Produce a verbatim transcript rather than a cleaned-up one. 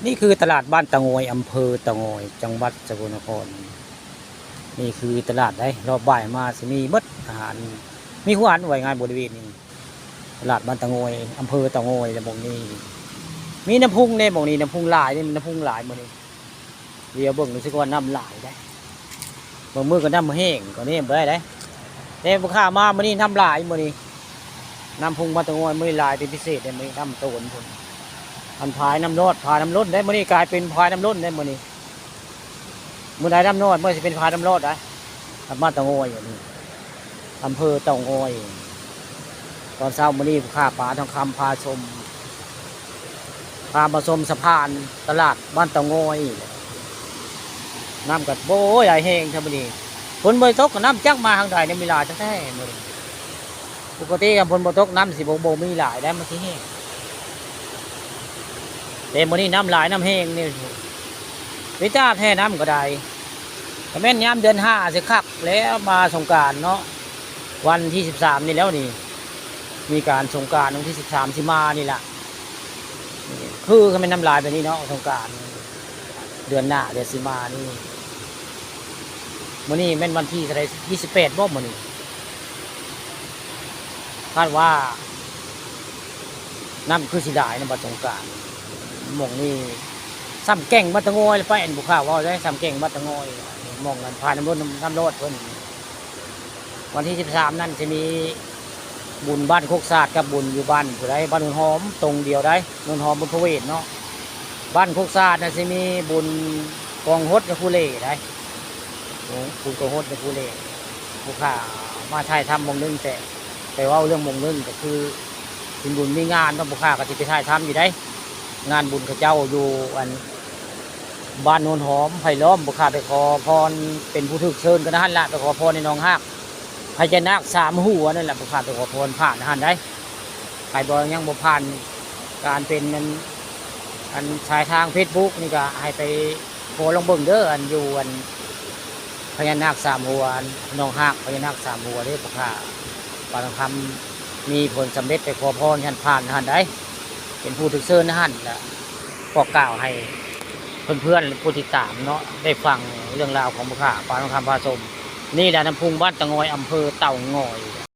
นี่คือตลาดบ้านเตางอย อำเภอเตางอย จังหวัดสกลนคร นี่คือตลาดได๋ รอบบ่ายมาสิมีเบิดอาหาร มีฮู้หัน ว่าง่ายบริเวณนี้ ตลาดบ้านเตางอย อำเภอเตางอย ละหม่องนี้ มีน้ำพุงเด้ หม่องนี้น้ำพุงหลายเด้ น้ำพุงหลายมื้อนี้ เดี๋ยวเบิ่งดูสิว่าน้ำหลายได๋ บางมื้อก็น้ำแห้ง ก็นี่บ่ได้ได๋ แต่บ่ค้ามามื้อนี้น้ำหลายมื้อนี้ น้ำพุงบ้านเตางอยมื้อนี้หลายเป็นพิเศษเด้ มื้อนี้น้ำโตนพุ้น อันผายน้ำรอด ผายน้ำล้นได๋ มื้อนี้กลายเป็นผายน้ำล้นได๋มื้อนี้ มื้อใดน้ำน้อย มื้อสิเป็นผายน้ำรอดได๋ บ้านเตางอยอันนี้ อำเภอเตางอย ตอนเช้ามื้อนี้ข้าป๋าทองคำพาชม พามาชมสะพานตลาดบ้านเตางอย น้ำก็ โอ้ย ไหลแฮงแท้มื้อนี้ ฝนบ่ตกก็น้ำจักมาทางใด๋เนี่ย มีหลายแท้ๆมื้อนี้ ปกติคันฝนบ่ตกน้ำสิบ่ บ่มีหลายได๋ มันสิแฮง แต่มื้อนี้น้ำหลายน้ำแฮงนี่ ไปจ้าแท้น้ำก็ได้ ก็แม่นยามเดือนห้าสิคักแล้ว มาสงกรานต์เนาะ วันที่สิบสามนี่แล้วนี่ มีการสงกรานต์วันที่สิบสามสิมานี่ล่ะ คือคันแม่นน้ำหลายแบบนี้เนาะ สงกรานต์เดือนหน้า เดือนสิมานี่ มื้อนี้แม่นวันที่เท่าใด ยี่สิบแปดบ่มื้อนี้ คาดว่า น้ำคือสิหลายนะบัดสงกรานต์ หม่องนี้ส่ำแก่งบ้านเตางอย ไปอันผู้ข้าเว้าได๋ ส่ำแก่งบ้านเตางอย หม่องนั้นผายน้ำล้น น้ำรอดเพิ่น วันที่สิบสามนั่นสิมีบุญบ้านโคกสาดกับบุญอยู่บ้านผู้ใด๋ บ้านโนนหอม ตรงเดียวได๋ โนนหอมบุญพระเวทเนาะ บ้านโคกสาดน่ะสิมีบุญกองฮดยาคูเลได๋ บุญกองฮดยาคูเล ผู้ข้ามาถ่ายทำหม่องหนึ่ง แต่ แต่เว้าเรื่องหม่องหนึ่งก็คือ เป็นบุญมีงานเนาะ ผู้ข้าก็สิไปถ่ายทำอยู่ได๋ งานบุญเขาเจ้าอยู่อัน บ้านโนนหอม ไผ่ล้อม ผู้ข้าไปขอพร เป็นผู้ถูกเชิญก็นั่นหั่นล่ะ ไปขอพรในหนองฮาก พญานาคสามหัวนั่นแหละ ผู้ข้าไปขอพรผ่านหั่นได๋ ใผบ่ ยังบ่ผ่านการเป็นอัน อันสายทางเฟซบุ๊กนี่ก็ให้ไปขอลองเบิ่งเด้อ อันอยู่อัน พญานาคสามหัว อันหนองฮาก พญานาคสามหัวเด้อ ผู้ข้า ป๋าทองคำมีผลสำเร็จไปขอพรหั่นผ่านหั่นได๋ เป็นผู้ถูกเชิญหั่นล่ะ บอกกล่าวให้เพื่อนๆ ผู้ติดตามเนาะ ได้ฟังเรื่องราวของผู้ข้า ป๋าทองคำพาชม นี่แหละน้ำพุงบ้านเตางอย อำเภอเตางอย